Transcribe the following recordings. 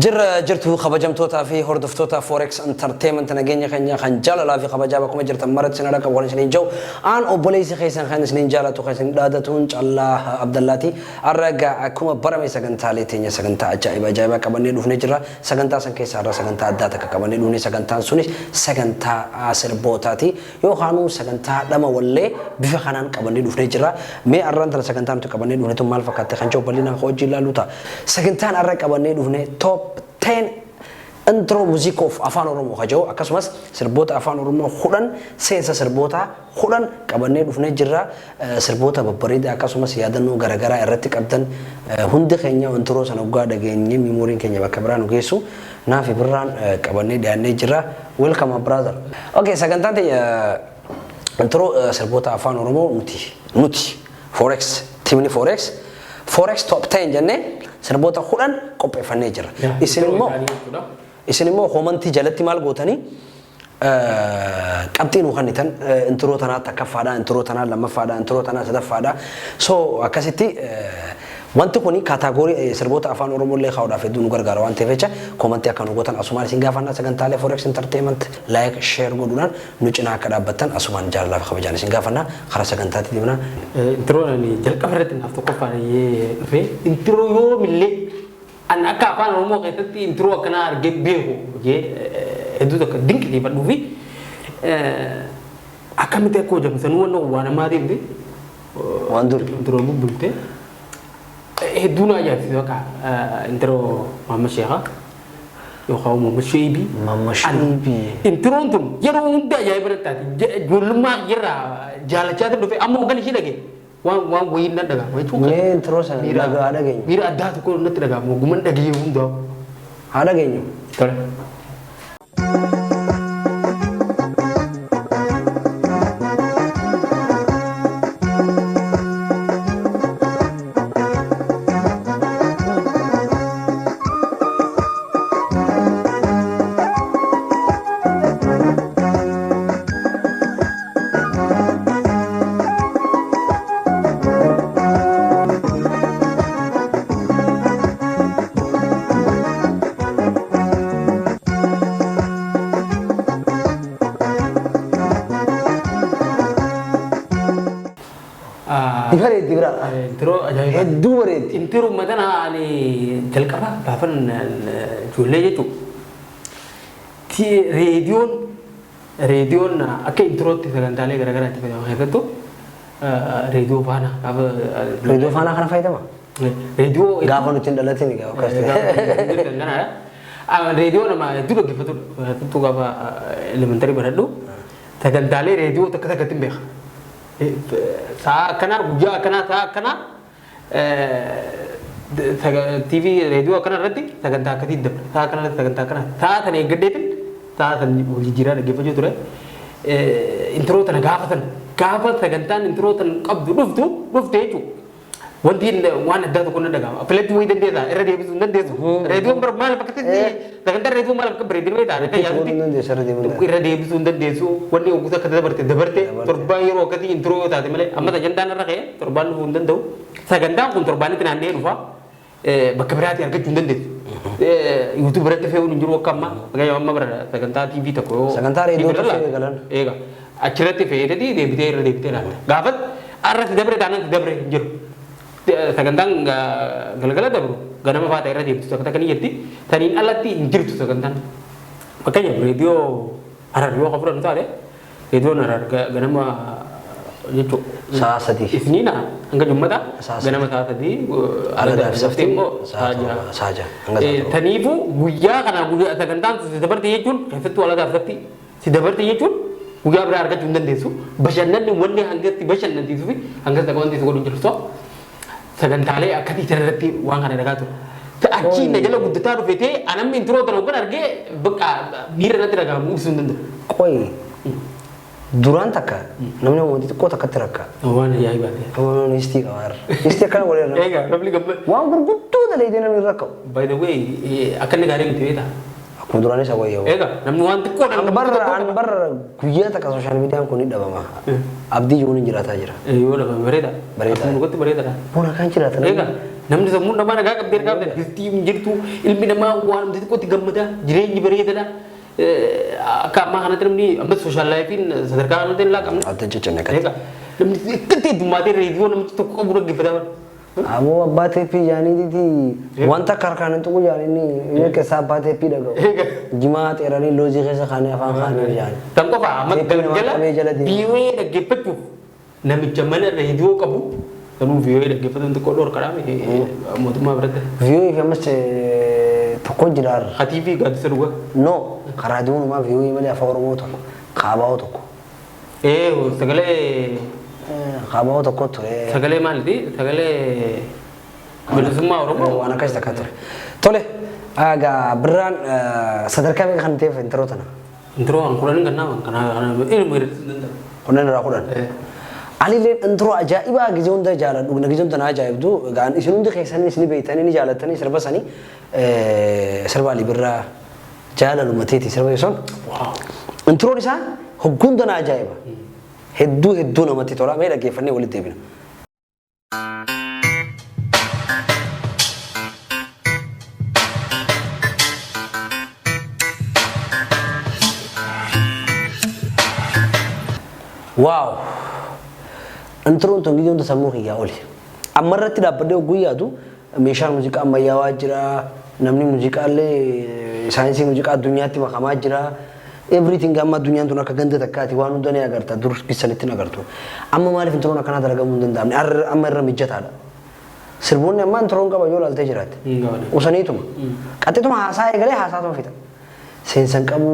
Jirra jirtu, kabajamtootaa fi hordoftoota Forex Entertainment? Nageenya keenya kan jaalalaa fi kabajaa bakkuma jirtan maratti isin dhaqa. Waan isiniin jiru, aan obboleessi keessan kan isiniin jaalatu, kan isin dhaadatuun Callaa Abdallaati. Har'a egaa akkuma barame sagantaalee teenya sagantaa ajaa'iba ajaa'ibaa qabannee dhufnee jirra. Sagantaa san keessaa har'a sagantaa addaa takka qabannee dhufnee, sagantaan sunis sagantaa sirbootaati yookaanuu sagantaa dhama wallee bifa kanaan qabannee dhufnee jirra. Mee har'aan tana sagantaa nuti qabannee dhufne tun maal fakkaatte kan jiru bal'inaan kan hojii ilaallu ta'a. Sagantaan har'a qabannee dhufne top 10 intro music of Afaan Oromoo ka jiru, akkasumas sirboota Afaan Oromoo 10, seensa sirboota 10 qabannee dhufnee jirra. Sirboota babbareedaa akkasumas yaadannoo garaagaraa irratti qabdan, hundi keenya intro sana waggaa dhageenye memoryn keenya bakka biraa nu geessu, naafi birraan qabannee dhiyaannee jirra. Welcome, my brother. Okay, sagantaan teenya intro sirboota Afaan Oromoo nuti Forex teamni Forex top 10 jennee sirboota 10 qopheeffannee jira. Isin immoo commentii jalatti maal gootanii qabxii nu kennitan: intro tanaa takkaffaadha, intro tanaa lammaffaadha, intro tanaa sadaffaadha. So akkasitti wanti kuni category sirboota Afaan Oromoo illee kaa'uudhaaf hedduu nu gargaara waan ta'eef jecha commentii akka nu gootan asumaan isin gaafannaa. Sagantaalee Forex Entertainment like, share godhuudhaan nu cinaa akka dhaabbattan asumaan jaalalaa fi kabajaan isin gaafannaa. Karaa sagantaatti deemnaa. Introon ani jalqaba irratti naaf tokkoffaan dhufee, intro yoomillee an akka Afaan Oromoo keessatti intro akkanaa argee beeku jee hedduu tokko dinqisiifadhuu fi akkamitti akka hojjetamu sanuu waan waan ammaa deemte. Waan duri. Intro bubbulte hedduu na ajaa'ibsiisu akka intro Maamma Sheekhaa yookaan Maamma Sheebii. Maamma Sheebii. Introon tun yeroo hunda ajaa'iba irratti taati. Ijoollummaa irraa jaalachaa dhufe, amma hoggan ishee dhage waan wayii nan dhagahama jechuudha. Mee intro sana dhagaa dhageenyu. Miira addaa tokko natti dhagahama ogummaan dhagee hundaa. Haa dhageenyu. Tole. Ni bareeddi bira. Intro ajaa'iba. Hedduu bareeddi. Intro matana ani jalqaba gaafan ijoollee jechuudha. Reediyoon akka introotti sagantaalee garaagaraa itti fayyadamu, keessattuu reediyoo faana gaafa. Reediyoo faanaa kana fayyadama. Reediyoo. Gaafa nuti hin dhalatin egaa akkas ta'e. Reediyoo nama hedduu dhaggeeffatudha. Keessattuu gaafa elementary baradhu sagantaalee reediyoo takka takkatti hin beeka. Sa'a akkanaa, guyyaa akkanaa, sa'a akkanaa TV reediyoo akkana irratti sagantaa akkasii dabra. Sa'a akkana irratti sagantaa akkanaa. Sa'a sana eeggadheetin sa'a san wal jijjiiraa dhaggeeffachuu ture. Intro tana gaafa san, gaafa sagantaan intro tan qabdu dhuftu dhufte jechuudha. Wanti waan addaa tokko na dhagahama. Filachuu wayii dandeessaa, irra deebisuu hin dandeessu. Reediyoon bara maal akkasitti, sagantaan reediyoo maal akka bareedina beektaa akka Repeat godhuu hin dandeessu, irra deemuu hin dandeessu. Irra deebisuu hin dandeessu. Wanni oggusa akka dabarte dabarte, torbaan yeroo akkasii intro yoo taate malee, amma sagantaan irra ka'ee torbaan dhufuu hin danda'u. Sagantaan kun torbaanitti naanna'ee dhufa. Bakka biraatii argachuu hin dandeessu. YouTube irratti fe'uun hin jiru akka ammaa. Fakkeenyaaf amma bara sagantaa TV tokko yoo Sagantaa reediyootu TV irra fe'ee galan. Eega. Achirratti fe'eetati deebitee irra deebitee ilaalta. Gaafas har'a si dabre taanaan si dabre hin jiru. Sagantaan galgala dabru ganama faata irra deemtu takka takka ni jirti. Taniin alatti hin jirtu sagantaan. Fakkeenyaaf, reediyoo Harar yoo fudhannu taate, reediyoon Harar ganama jechuudha. Sa'a 3. Isniina hanga Jummataa Sa'a 3. Ganama sa'a 3. Aladaaf saftii immoo sa'a sa'a 6. 7, sa'a 6 hanga sa'a 7. Taniifuu guyyaa kana guyyaa sagantaan si dabarte jechuun, keessattuu aladaaf saftii si dabarte jechuun, guyyaa biraa argachuu hin dandeessu. Bashannanni wanni hangatti bashannansiisuu fi hangatti akka wanti si godhu hin jiru. So sagantaalee akkasii irratti waan kana dhagaa ture. Achiin na jala guddataa dhufe ta'ee anamni intro tana hoggan argee bakka miira irratti dhagahamu ibsuu hin danda'u. Qoy, duraan takka namni wanti xiqqoo takkatti rakka. Waan ajaa'ibaati. Amma istii qaba irra. Istii akkana godhee irra. Egaa namni gammad. Waan gurguddoo dalaydee namni rakka'u. By the way, akka inni gaarii miti, beektaa? Akkuma duraan isa wayyaa. Egaa namni waan xiqqoodhaan An barra an barra guyyaa takka social mediaan kun ni dhabama. Abdii jiruun hin jiraataa jira. Yoo dhabame bareeda. Bareeda. Akkuma dhugatti bareedaadha. Buna kan jiraata namni. Egaa namni sammuun namaa nagaa qabdee qabdee distii hin jirtu, ilmi namaa waan xixiqqootti gammada, jireenyi bareedaadha. Akka ammaa kanatti namni amma social lifeiin sadarkaa kanatti hin laaqamne. Adda ciccinne kan. Egaa namni akkatti heddummaatee reediyoo namichi tokko qabu dhaggeeffataa bara. Aboo, abbaa teeppii jaaniitiiti wanta akka harkaan hin tuqu jaaniin inni keessaa abbaa teeppii dhaga'u. Egaa. Jimaa xeeranii loozii keessa kaanii afaan kaanii jaani. Tan qofa amma Teeppii namaa galgala qabee jala deema. VOA dhaggeeffachuuf namicha mana reediyoo qabu sanuu VOA dhaggeeffatuun xiqqoo dhorkadhaa mootummaa biratti. VOA fi ammas tokko jira har'a. Hatii fi gaaddisa dhugaa. No, karaa diimumaa VOA malee afaan Oromoo tokko, kaabaa'oo tokko. Sagalee Kaabaa'oo tokko ture. Sagalee maaliiti? Sagalee bilisummaa Oromoo. Waan akkas takka ture. Tole, egaa birraan sadarkaa meeqa kan ta'eef intro tana? Intro an 10 kannaa kana kana ilmu hir'isuu hin danda'u. 10 irraa 10. Anillee intro ajaa'ibaa gizee hunda jaaladhu, gizee hunda na ajaa'ibdu. Egaa isin hundi keessanii isin beektanii ni jaalattanii sirba sanii, sirba Ali Birraa "Jaalaluma teeti" sirba sun. Introon isaa hogguu hunda na ajaa'iba. Hedduu hedduu namatti tola. Mee dhaggeeffannee walitti deebina. Wow! Introon tun gizee hunda sammuu kiyyaa oli. Amma irratti dhaabbadhee hogguu yaadu, meeshaan muuziqaa ammayyaawaa jira. Namni muuziqaallee saayinsii muuziqaa addunyaatti makamaa jira. Everything, amma addunyaan tun akka ganda takkaati, waan hunda ni agarta, dur sanitti hin agartu. Amma maaliif introon akkanaa dalagamuu hin danda'amne? Amma irra mijataadha. Sirboonni amma introon qaba yoo ilaaltee jiraatte. Usaniituma. Qaxxituma haasaa eegalee haasaatuma fixa. Seensa hin qabu,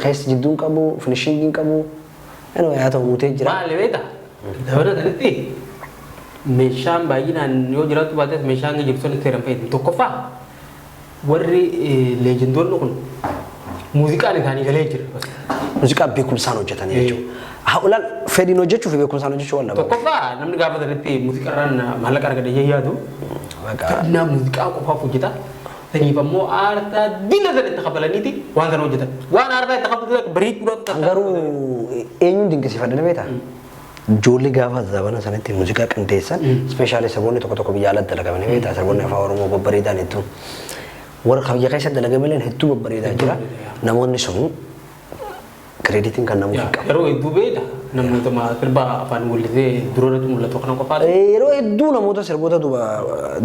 keessa jidduu hin qabu, finishingii hin qabu. Anyway, haa ta'u, muutee jira. Maali beektaa? Dabalatanitti meeshaan baay'inaan yoo jiraatu baates meeshaan geejjibsoonni seeraan fayyadamu. Tokkoffaa, warri leejendoonni kun muuziqaan isaanii galee jira. Muuziqaa beekumsaan hojjetanii jechuudha. Haa, olaal fedhiin hojjechuu fi beekumsaan hojjechuu waan lama. Tokkoffaa, namni gaafa sanatti muuziqaarraan maallaqa argata jee yaadu. Fedhinaa muuziqaa qofaaf hojjeta. Saniif ammoo aarsaa dila sana itti kafalaniiti waan sana hojjetan. Waan aarsaa itti kafalan bareechuudhaaf. Garuu eenyuun dinqisiifadha na beektaa? Ijoollee gaafa zabana sanatti muuziqaa qindeessan, especially sirboonni tokko tokko biyya alatti dalagamanii beektaa, sirboonni afaan Oromoo babbareedaan hedduu. Warra biyya keessa dalagameleen hedduu babbareedaa jira. Namoonni sun creditiin kan namuuf hin qabu. Yeroo hedduu beekta, namoota sirba afaan wallisee dura irratti mul'atu kana qofaatu. Yeroo hedduu namoota sirboota duuba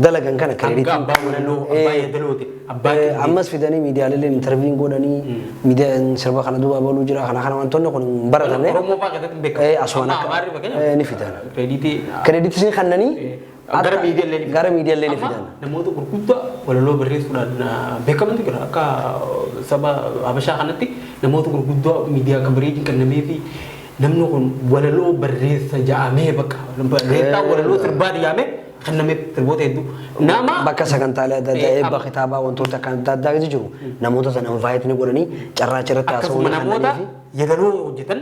dalagan kana Hanga creditiin. abbaa walaloo, abbaa yeedalooti, abbaa Ammas fidanii miidiyaaleen interviewn godhanii miidiyaan sirba kana duuba baluu jira, kana kana wantoonni kun hin baratamne. Oromoo fa'aa keessatti hin beekamu. Asumaan Amma akka Amaarri fakkeenyaaf ni fidan. Creditii Creditii isin kannanii gara miidiyaalee ni fidan. Gara miidiyaalee ni Amma fidan. namoota gurguddaa walaloo barreessuudhaan beekamantu jira. Akka saba Habashaa kanatti namoota gurguddaa miidiyaa coverageiin kennamee fi namni kun walaloo barreessa ja'amee, bakka barreessaa walaloo sirbaa ja'amee kennameef sirboota hedduu. Nama Bakka sagantaalee adda addaa, eebba kitaabaa, wantoota akka adda addaa keessa jiru, namoota sana invite ni godhanii carraa achirratti haasa'uu akkasuma ni namoota kennanii fi yeedaloo hojjetan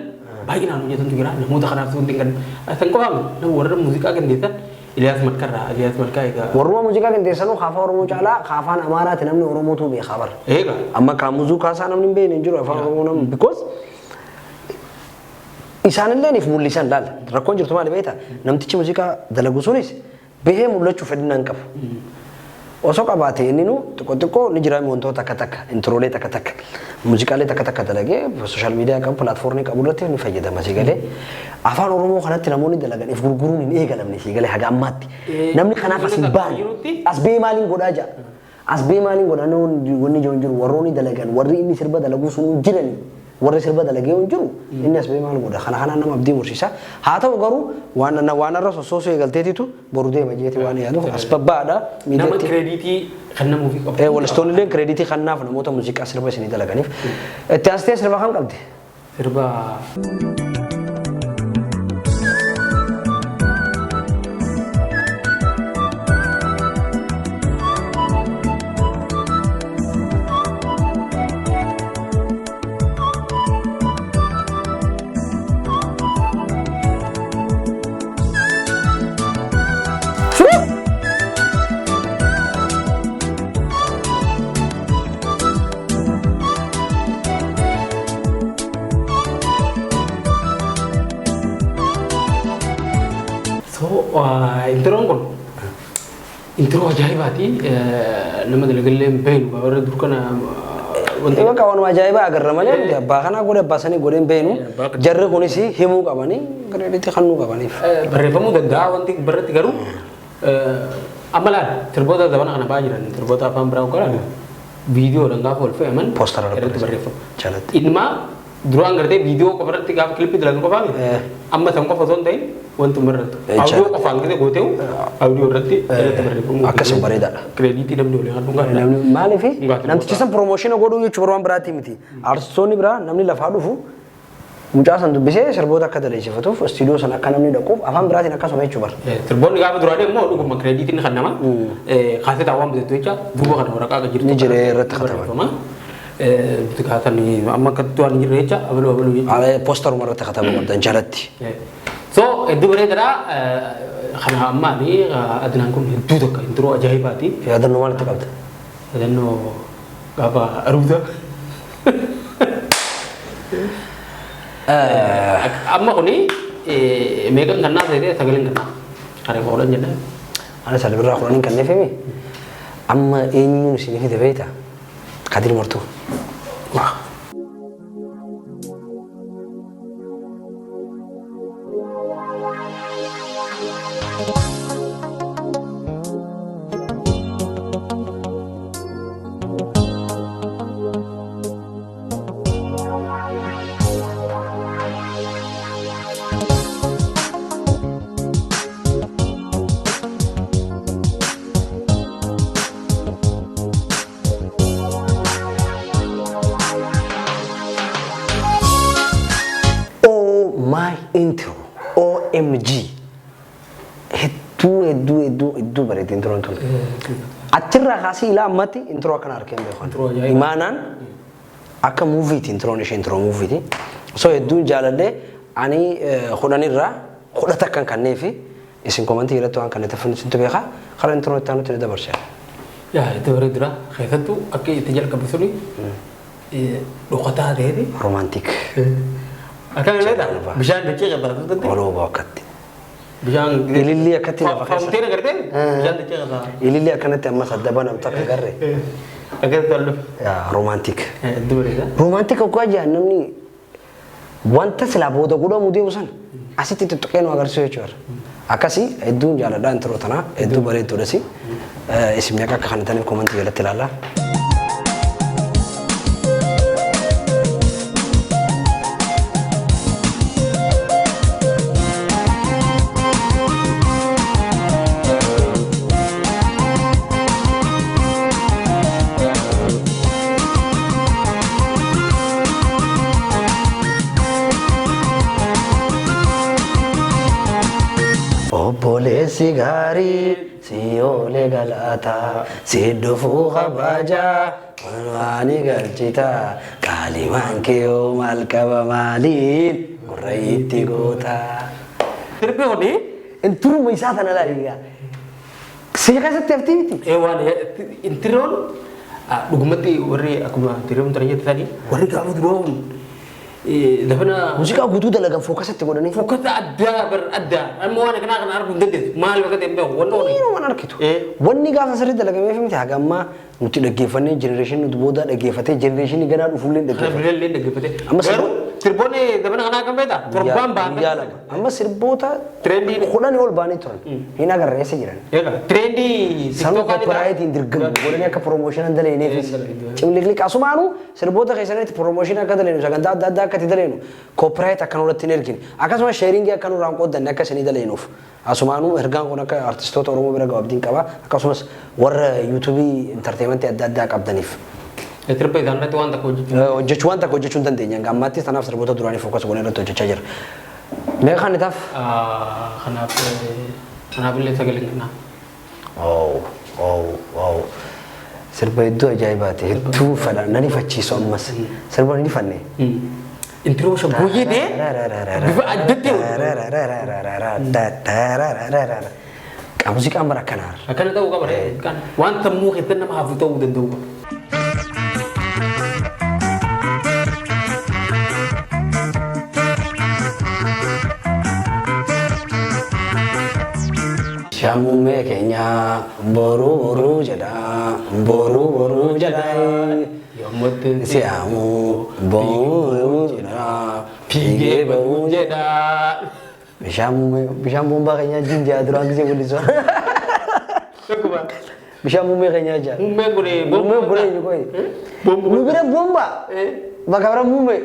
baay'inaan hojjetantu jira. Namoota kanaaf wanti hin kennu. San qofaami, nama warra muuziqaa qindeessan Iliyaas Malkarraa, Iliyaas Malkaa egaa. Warruma muuziqaa qindeessanuu afaan Oromoo caalaa afaan Amaaraati namni Oromootu beekaa bara. Eega. Amma kaamuzuu kaasaa namni hin beekne hin jiru afaan Oromoo namni, because isaanillee if mul'isan. Laala, rakkoon jirtu maali beektaa? Namtichi muuziqaa dalagu sunis bahee mul'achuu fedhinnaa hin qabu. Osoo qabaate inni nu xiqqoo xiqqoo ni jira, wantoota takka takka, introolee takka takka, muuziqaalee takka takka dalagee social media qabu, platformii qabu irratti ni fayyadama si galee. Afaan Oromoo kanatti namoonni dalagan if gurguruun hin eegalamne si galee haga ammaatti. Namni kanaaf as hin baane. As bee maaliin godhaa jaa? As bee maaliin godhaa? Wanni jiru hin jiru. Warroonni dalagan, warri inni sirba dalaguu sun hin jirani. Warri sirba dalagee hin jiru, inni as bee maal godha? Kana kanaan nama abdii mursiisa. Haa ta'u garuu waan irra sossoosuu eegalteetitu boru deema jeeti waan yaaduuf as babbaadha. Nama creditii kan namuufi qabu. Walistoonni illee creditii kannaaf namoota muuziqaa sirba isinii dalaganiif. Itti aansitee sirba kam qabdi? Sirba So introon kun intro ajaa'ibaati. Nama dalagallee hin beeknu warra dur kana wanti Bakka waanuma ajaa'ibaa agarra malee nuti abbaa kanaa godhe, abbaa sanii godhe hin beeknu. Jarri kunis himuu qabanii, creditii kennuu qabaniif. Barreeffamuu danda'a wanti barratti, garuu amma laal, sirboota zamana kana ba'aa jiran, sirboota afaan biraa godhan, viidiyoodhaan gaafa ol fe'aman Poostara irratti barreeffamu. Jalatti. Ilmaa duraan gartee viidiyoo qofa irratti gaafa clippii dalagan qofaa miti. Amma san qofa osoo hin ta'in wanti irratti. Audio qofaan gite gooteewu audio irratti barreeffamu. Akkasuma bareedaadha. Creditii namni olii kan dhugaa. Namni maaliif Dhugaatii. Namtichi san promotion godhuu jechuun waan biraatti miti. Artistoonni biraa namni lafaa dhufu mucaa san dubbisee sirboota akka daleessifatuuf, istiidiyoo san akka namni dhaquuf, afaan biraatiin akkasuma jechuu bara. Sirboonni gaafa duraanii immoo dhuguma creditiin kan nama kaasetaa waan bitattu jecha duuba kana waraqaa akka jirtu Ni jira, irratti kataban. Barreeffama. Kaatan amma akkatti waan hin jirre jecha abaluu abaluu jecha. Ala poosteruma irratti katabuu qabdan jalatti. So hedduu bareedaadha. Kana ammaani Adnaan kun hedduu tokko intro ajaa'ibaati. Yaadannoo maalitti qabda? Yaadannoo gaafa aruuza. Amma kuni meeqan kannaa ta'e? Sagaleen kannaa. Kana 10 jenna. Ana sana birraa 10n kan neefemi. Amma eenyuun isin fide beektaa? Kadir Martuu. Waa. Oh my intro. OMG. Hedduu hedduu hedduu hedduu bareeddi introon tun. Achirraa kaasee ilaa ammatti intro akkana arkeen beekan. Intro ajaa'iba. Imaanaan akka movieiti, introon ishee intro movieiti. So hedduun jaaladhee ani 10rraa 11n kanneefi, isin commentii irratti waan kana tafin isintu beekaa, karaa intro itti aanutti ni dabarse. Yaa, itti bareedudha. Keessattuu akka itti jalqabe suni dhokataa ta'eeti. Romantic. Akkana beektaa? Bishaan dachee qabaa. Oloo akkatti. Bishaan Ilillii akkatti lafa keessa. Fountain agartee? Bishaan dachee qabaa. Ilillii akkanatti ammas adda banamtu akka garree. Akkatti tollu. Yaa, romantic. Hedduu bareeda. Romantic hoggaa jedhan namni wanta silaa booda godhamu deemu san asitti tuttuqee nu agarsiisu jechuudha. Akkasii hedduun jaaladha intro tanaa, hedduu bareedduudhas. Isin meeqa akka kanataniif commentii jalatti ilaallaa. Obboleessi gaarii si oolee galaataa, si dhufuu kabajaa waani galchita, qaalimaan kee yoo maal qaba, maaliin gurra itti goota. Sirbi kuni Intruma isaa tana laali. Si keessatti haftii miti. Waan introon dhugumatti warri akkuma tiriyoon tana jette sanii warri gaafa duraa kun Zafana Muuziqaa guutuu dalagan focus itti godhanii. Focus addaa bar addaa. Amma waan akkanaa kana arguu hin dandeessu. Maal bakka ta'e hin beeku. Wanni oolu. Yeroo waan argitu. Eh. Wanni gaafa sirrii dalagameef miti haga ammaa nuti dhaggeeffannee, generation nuti booda dhaggeeffatee, generation ganaa dhufullee Kana dhaggeeffate. birallee dhaggeeffate. Amma Garuu sirboonni zafana kanaa kan beektaa? Torbaan Guyyaa baafatan. 2. Amma sirboota Trendii. 10 ol baanii turan. Hin agarre, eessa jiran? Egaa trendii Sanuu TikTokaa ni ta'a. copyrightiin dirqama godhanii akka promotion daleeneefis. Daleeneef. Cimliqliq asumaanuu sirboota keessanitti promotion akka daleenu, sagantaa adda addaa akka itti daleenu, copyright akka nurratti hin ergine, akkasumas sharingii akka nurraan qooddanne akka isinii daleenuuf. Asumaanuu ergaan kun akka artistoota Oromoo bira gahu abdiin qaba, akkasumas warra YouTubeii entertainmentii adda addaa qabdaniif. Sirba isaan irratti waan tokko hojjechuu. Hojjechuu, waan takka hojjechuu hin dandeenye hanga ammaatti. Tanaaf sirboota duraanii focus godhee irratti hojjechaa jira. Meeqa kan itaaf? Kanaaf illee sagaleen kanaa. Oh, oh, oh. Sirba hedduu ajaa'ibaati. Hedduu fedha. Nan ifachiisu ammas. Sirba hin ifanne. Intro shaggooyyee ta'e bifa addatti. Muuziqaan bara akkanaa. Akkana ta'uu qaba. Waan sammuu keessatti nama hafu ta'uu danda'u qaba. Shamummee keenya boruu boruu jedha, boruu boruu jedha. Yommuu Si'aamu boruu jedha, fiigee bahuu jedha. Bishaan muummee, bishaan bombaa keenyaa jinjaa duraan gisee mul'isu. Dhuguma. Bishaan muummee keenyaa jaa. Muummeen kun Muummeen kun eenyu qoyi? Nu bira bombaa. Bakka bira muummee.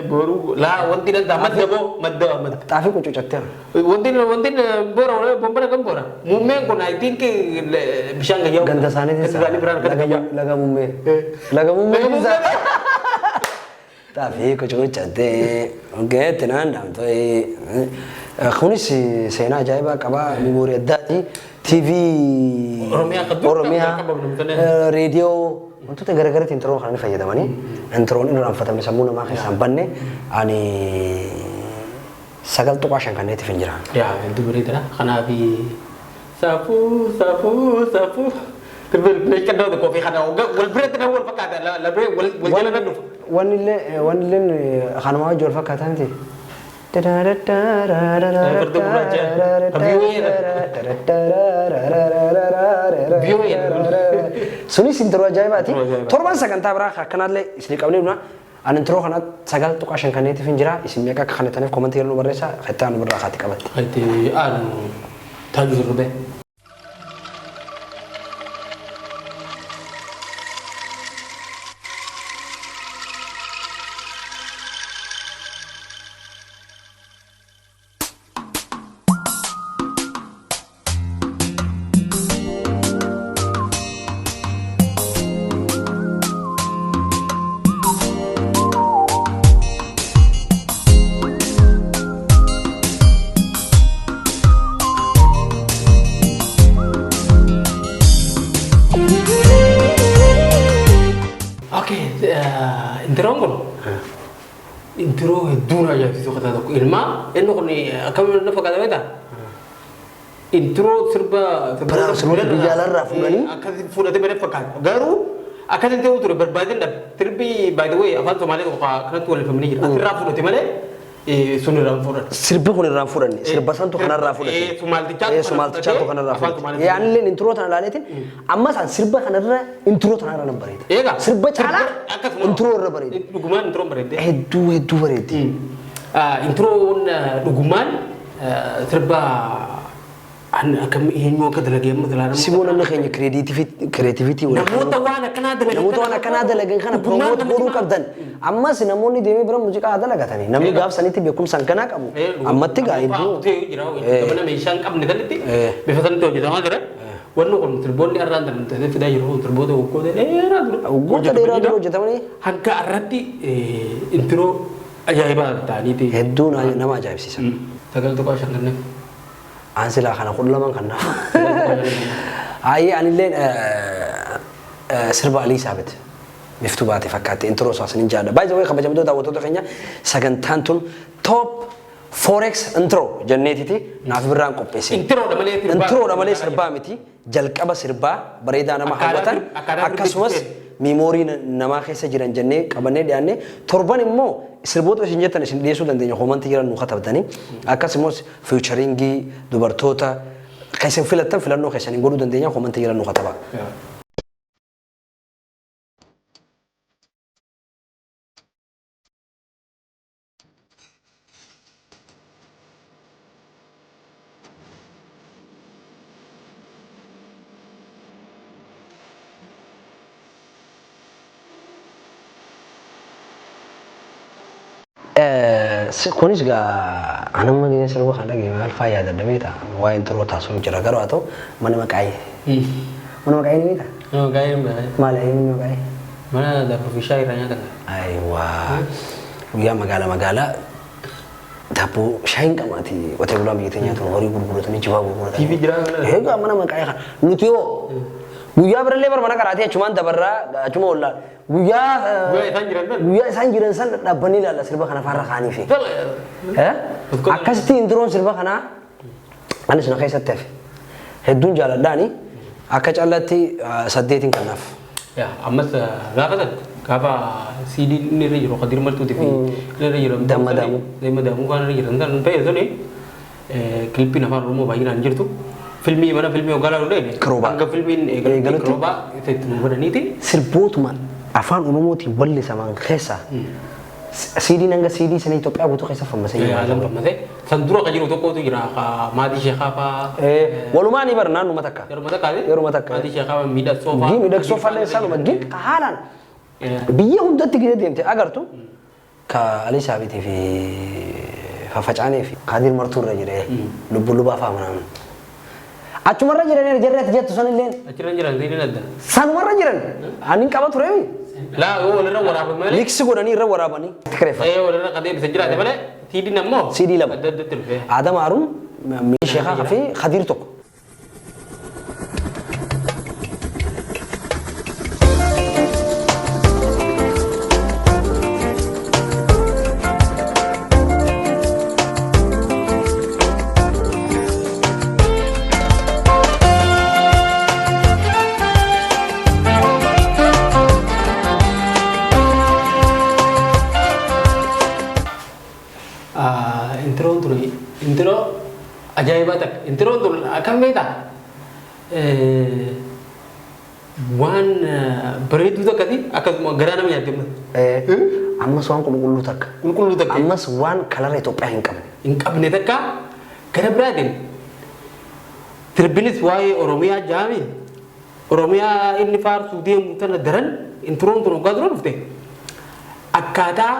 Boruu laa wanti danda'a madda boo madda madda. Xaafii qucucattee. Wanti bora bombana kan bora. Muummeen kun I think bishaan gayyaa. Ganda isaaniitiin Ganda isaanii biraan kan gayyaa. Laga muummee. Laga muummee. Laga muummee. Xaafii qucucattee geetti naan daamtee. Kunis seenaa ajaa'ibaa qaba. Memory addaati. TV Oromiyaa kan dur Oromiyaa qabamnu reediyoo wantoota garagaraatti introon kana ni fayyadamanii, introon irraanfatame, sammuu namaa keessaa hin banne, ani 9.5 kanneetiif hin jira. Yaa, hedduu bareedaadha. Kanaaf safuu safuu safuu. Bilbilee tokkoo fi kana wal biratti nama wal fakkaata, labee wal jala nan dhufa. Wanni illee kanuma wajji wal fakkaataa miti. Farda gurraacha. Biyyoon. Sunis intro ajaa'ibaati. Intro ajaa'ibaati. Torban sagantaa biraa akkanaallee isin qabnee dhufna. Ani intro kana 9.5 kanneetiif hin jira. Isin meeqa akka kannetaniif commentii yeroo nu barreessaa. Xettaa nu birraa kaati qabatti. Itti aanu taaju sirbe. Okay, introon kun intro hedduu na ajaa'ibsiisu keessaa tokko. Ilmaa inni kun akkamiin na fakkaata beektaa? Intro sirba Biraa sirboota biyya alaarraa fuudhanii? Akkasi fuudhatee bare fakkaata. Garuu akkasitti ta'uu ture barbaadeen dhabe. Sirbi, by the way, afaan Somaalee tokko akkanatti walifamanii jira. Asirraa fudhate malee sun irraa hin fudhate. Sirbi kun irraa hin fudhanne. Sirba santu kanarraa fudhate. Sumaaltichaatu kana Sumaaltichaatu fudhatee, kanarraa afaan fudhate. Somaaliitiin. Yaanillee intro tana ilaaleetiin amma isaan sirba kanarra intro tanarra nan bareeda. Egaa Sirba caalaa akkasuma intro irra bareeda. Dhugumaan introon bareedde. Hedduu hedduu bareeddi. Introon dhugumaan sirba akkam eenyu akka dalagee amma silaa Simoo namni keenya creativity waliin Namoota waan akkanaa dalagan namoota waan akkanaa dalagan kana promote godhuu qabdan. Ammas namoonni deemee bira muuziqaa haa dalagatanii. Namni gaaf sanitti beekumsa hanganaa qabu. Ammatti gaa hedduu. Jira meeshaa hin qabne sanitti bifa sanitti hojjetamaa jira. Wanni kun sirboonni har'aan tan fidaa jiru kun sirboota waggoota dheeraa dura. Waggoota dheeraa dura hojjetamanii. Hanga har'atti intro ajaa'ibaa ta'aniiti. Hedduu nama ajaa'ibsiisan. 9.5 kenneef. An silaa kana 12 kan naaf. Ayyee, anilleen sirba Alii Saabit biftuu baate fakkaatti intro isaa sinin jaadha. By the way, kabajamtoota daawwattoota keenya, sagantaan tun top forex intro jenneetiti naaf birraan qopheesse. Introodha malee sirbaa. Introodha malee sirbaa miti. Jalqaba sirbaa bareedaa nama Akkaataa hawwatan akkaataa akkasumas sirbitti. memory namaa keessa jiran jennee qabannee dhiyaanne. Torban immoo sirboota isin jettan isin dhiyeessuu dandeenya, comment jiran nu katabtanii. Akkasumas featuring dubartoota kan isin filattan filannoo keessaniin godhuu dandeenya, comment jiran nu katabaa. Kunis gaa anamma gisee sirba kana dhagaye maal faa yaadadha beektaa? Waa'ee intiroo taasisuu jira, garuu haa ta'u, mana maqaayee. Mana maqaayee ni beektaa? Maqaayee. Maali manni maqaayee? Mana daabboo fi shaayii irraa nyaatan. Ayiwaa, guyyaa magaalaa magaalaa daabboo shaayiin qamaati, qotee bulaan biyya teenya nyaatu, horii gurguratanii, jibaa gurguratanii. TV jiraa mana? Egaa mana maqaayee kana nuti yoo guyyaa birallee bar mana qaraatii achumaan dabarraa, achuma ollaa guyyaa Guyyaa isaan jiran san? Guyyaa isaan jiran san dhaabbanii ilaalla, sirba kana faarra kaanii fi. Akkasitti introon sirba kanaa anis na keessatti hafe. Hedduun jaaladhaani, akka callatti 8n kanaaf. Yaa, ammas gaafa san gaafa CD inni irra jiru Kadir Martuutii fi inni irra jiru Damma Daamuu. Damma Daamuu kan irra jiran san ta'e suni kilippiin afaan Oromoo baay'inaan jirtu. Filmii mana filmii hoggaa laalu dheene. Kiroobaa. Hanga filmiin eegalutti Eegalutti. kiroobaa isa itti nu godhaniiti. Sirbootuma afaan Oromootiin wallisaman keessaa CD'n hanga CD sana Itoophiyaa guutuu keessa fammasee jira. Haalaan fammasee. San dura ka jiru tokkotu jira, ka maatii sheekaa faa. Walumaa ni bar naannuma takka. Yeruma takkaati. Yeruma takka. Maatii sheekaa faa, miidhagsoo faa. Gi miidhagsoo fallee sanuma gi haalaan biyya hundatti gisee deemte agartu ka Alii Saabitii fi Fafacaanee fi Kadir Martuu irra jire, lubbu lubaa faa manaan. Achumarra jiran jarri ati jettu sanilleen. Achirra jiran siiniin adda. Sanumarra jiran ani qaba tureemi. Laa, yoo walirra waraabame malee. Mix godhanii irra waraabanii. Kireeffatan. Ee, walirra qadee bisa jiraate malee, CD'n ammoo. CD lama. Adda addatti dhufe. Adam Haruun, Sheekaa fi Khadiir tokko. Introon tun intro ajaa'ibaa takka. Introon tun akkam beektaa? Waan bareedduu takkati, akkasuma garaa nama nyaatti amma. Ammas waan qulqulluu takka. Qulqulluu takka. Ammas waan kalara Itoophiyaa hin qabne. Hin qabne takka. Gara biraatiin sirbinis waa'ee Oromiyaa jaami. Oromiyaa inni faarsuu deemu tana daran introon tun waggaa dura dhufte. Akkaataa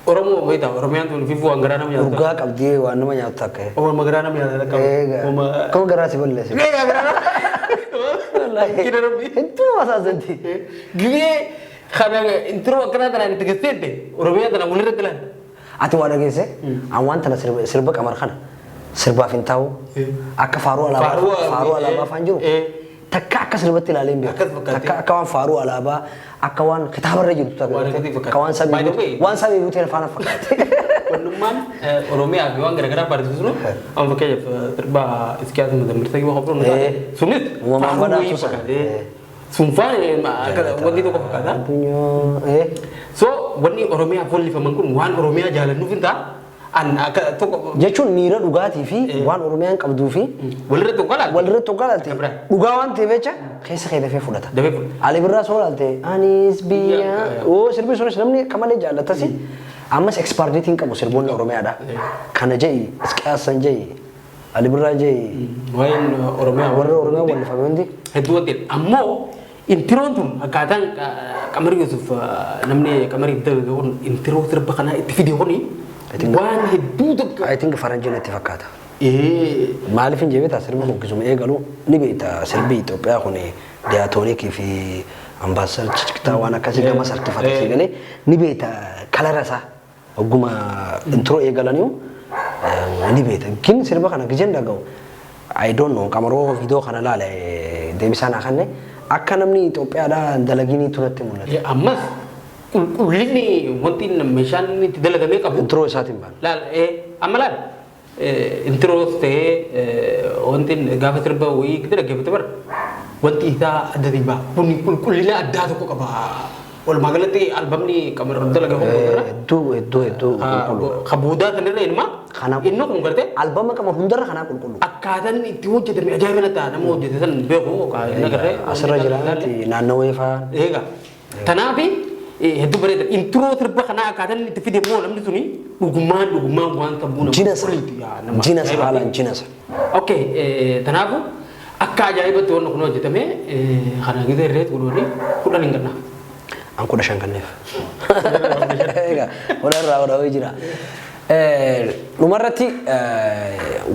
Oromoo beektaa, Oromiyaan tun fifuu waan garaa nama nyaatu. Urgaa qabdii waan nama nyaatu takka. Ooma garaa nama nyaatu takka. Ooma. Akkuma garaa si balleesse. Egaa garaa nama. Kina Rabbi. Hedduu nama saasatti. Gibee kana intro akkanaa tanaan itti gasseette Oromiyaa tana walirratti laal. Ati waa dhageesse, an waan tana sirba qamar kana sirbaaf hin taa'u, akka faaruu alaabaa, faaruu alaabaa faan jiru takka akka sirbatti ilaalee hin beeku. Akkas fakkaate. Takka akka waan faaruu alaabaa, akka waan kitaabarra jirtu takka. Waan akkasii fakkaate. Akka waan samii By the buute way- waan samii buutee faana fakkaate. Wannummaan Oromiyaa fi waan garaagaraa faarsisu amma fakkeenyaaf sirba Iskiyaas Mazammirsa yoo qabdu sunis Uumamaan faaruu badhaatu wayii sana. fakkaate. Sun faan wanti tokko fakkaata. Addunyaa. So wanni Oromiyaaf wallifaman kun waan Oromiyaa jaalannuuf hin ta'a. An akka tokko Jechuun miira dhugaatii fi waan Oromiyaan qabduu fi walirratti tokko laal. Walirratti tokko ilaalte Akka biraa. Dhugaa waan ta'eef jecha keessa kee dafee fudhata. Dafee fudhata. Ali Birraa soo ilaalte, anis biyya oo sirbi sunis namni akka malee jaallatasi. Ammas expiry qabu sirboonni Oromiyaadha. Kana je'i, Isqiyaasan je'i, Ali Birraa je'i, Waa'een Oromiyaa warra Oromiyaa wallifame hundi. Hedduu wanti ammoo introon tun akkaataan Qamar Yusuf, namni Qamariif dalage kun, intro sirba kanaa itti fide kuni waan hedduu tokko. I think faranjiin itti fakkaata. Maaliif hin jebeeta, sirbi kun kisuma eegalu ni beekta, sirbi Itoophiyaa kun diatonic fi ambaasar ciccitaa waan akkasii gama sarkifata si galee ni beekta, kalara isaa ogguma intro eegalaniyu ni beekta. Gin sirba kana gijeen dhaga'u, I don't know, qamaroo viidiyoo kana laale deebisaa naa kanne, akka namni Itoophiyaadhaa dalaginii turatti mul'ata. Ammas qulqullinni wanti meeshaan inni itti dalagamee qabu. Intro isaatiin baana. Laal, amma laal, introos ta'ee wanti gaafa sirba wayii itti dhaggeeffate bara. Wanti isaa adda ta'e ba'a. Kun qulqullina addaa tokko qaba. Walumaa galatti albamni Qamar dalaga kun irra. Hedduu hedduu hedduu qulqulluu. Ka boodaa sanirra ilma. Kana- Inni kun gartee Albama qama hundarra kanaa qulqulluu. Akkaataan itti hojjetame ajaa'iba natti ta'a. Nama hojjete san beeku inni agarree. Asirra jira naannawee fa'aa. Eega. Kanaaf hedduu bareeda. Intro sirba kanaa akkaataan inni itti fide immoo namni suni dhugumaan dhugumaan waan sammuu nama Jina isa. oliiti. Yaa, nama Jina isa ajaa'iba. haalaan jina isa. Okay, tanaafu akka ajaa'ibatti wanni kun hojjetame kana gita irreet godhanii 10 hin ganna. An 15 kanneef. Egaa 10 irraa 10 wayii jira. Dhumarratti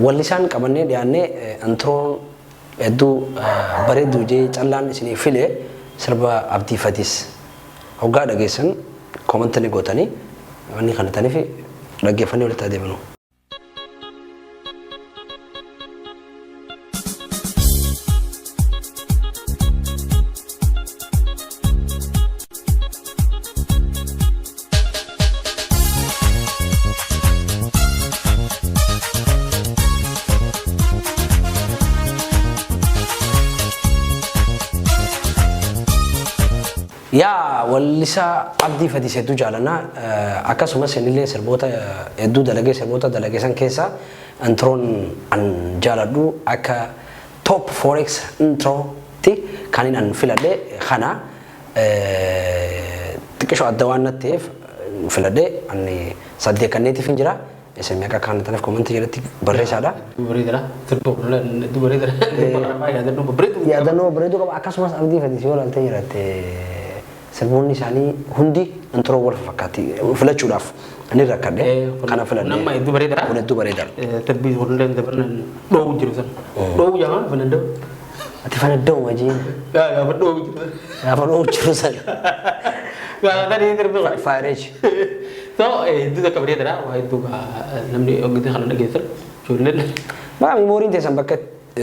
wallisaan qabannee dhiyaannee introon hedduu bareedduu jee callaan isinii file sirba Abdii Fatiis. Hoggaa dhageessan comment ni gootanii wanni kana taniif dhaggeeffannee walitti adeemnu. Yaa wallisaa Abdii Fatiis hedduu jaalanna. Akkasumas innillee sirboota hedduu dalagee sirboota dalage san keessa introon an jaaladhu akka top forex intro tti kan inni an filadhe kana xiqqisho adda waan natti ta'eef filadhe ani 8 kanneetiif hin jira. Isin meeqa akka kannataniif comment jalatti barreessaadha. Hedduu bareedadha. Sirba kun hedduu bareedadha. Sirba kana fa'aa yaadannoo babbareedu. Yaadannoo babbareedu qaba. Akkasumas Abdii Fatiis yoo ilaaltee jiraatte sirboonni isaanii hundi intro wal fakkaatti filachuudhaaf ni rakkadhe. Kana filadhe. Kun amma hedduu bareedaadha. Kun hedduu bareedaadha. Sirbi kun dabarnan dhoowwu jiru sana. Dhoowwu jedhama fanada'u. Ati fanadda'u majiin. Gaafa dhoowwu jiru sana. Gaafa dhoowwu jiru sana. Gaafa tanii sirbi kun. Faayireechi. So hedduu takka bareedaadha. Waa hedduu namni oggitee kana dhageessan ijoolleen. Maa memooriin teessan bakka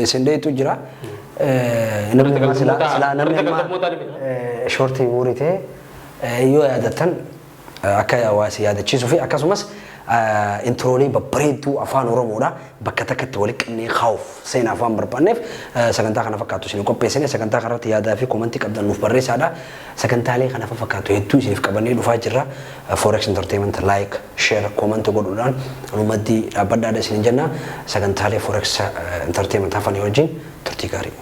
isin dheetu jira. Namni ammaa silaa silaa namni ammaa short memory ta'e yoo yaadattan akka waa isin yaadachiisuu fi akkasumas introolee babbareedduu afaan Oromoodha bakka takkatti walitti qabnee kaa'uuf seenaaf waan barbaanneef sagantaa kana fakkaatu isin qopheessine. Sagantaa kanarratti yaadaa fi comment qabdan nuuf barreessaadha. Sagantaalee kana fakkaatu hedduu isiniif qabannee dhufaa jirra. Forex Entertainment like, share, comment godhuudhaan nu maddii dhaabbadhaadha isin jenna. Sagantaalee Forex Entertainment hafanii wajjin turtii gaarii.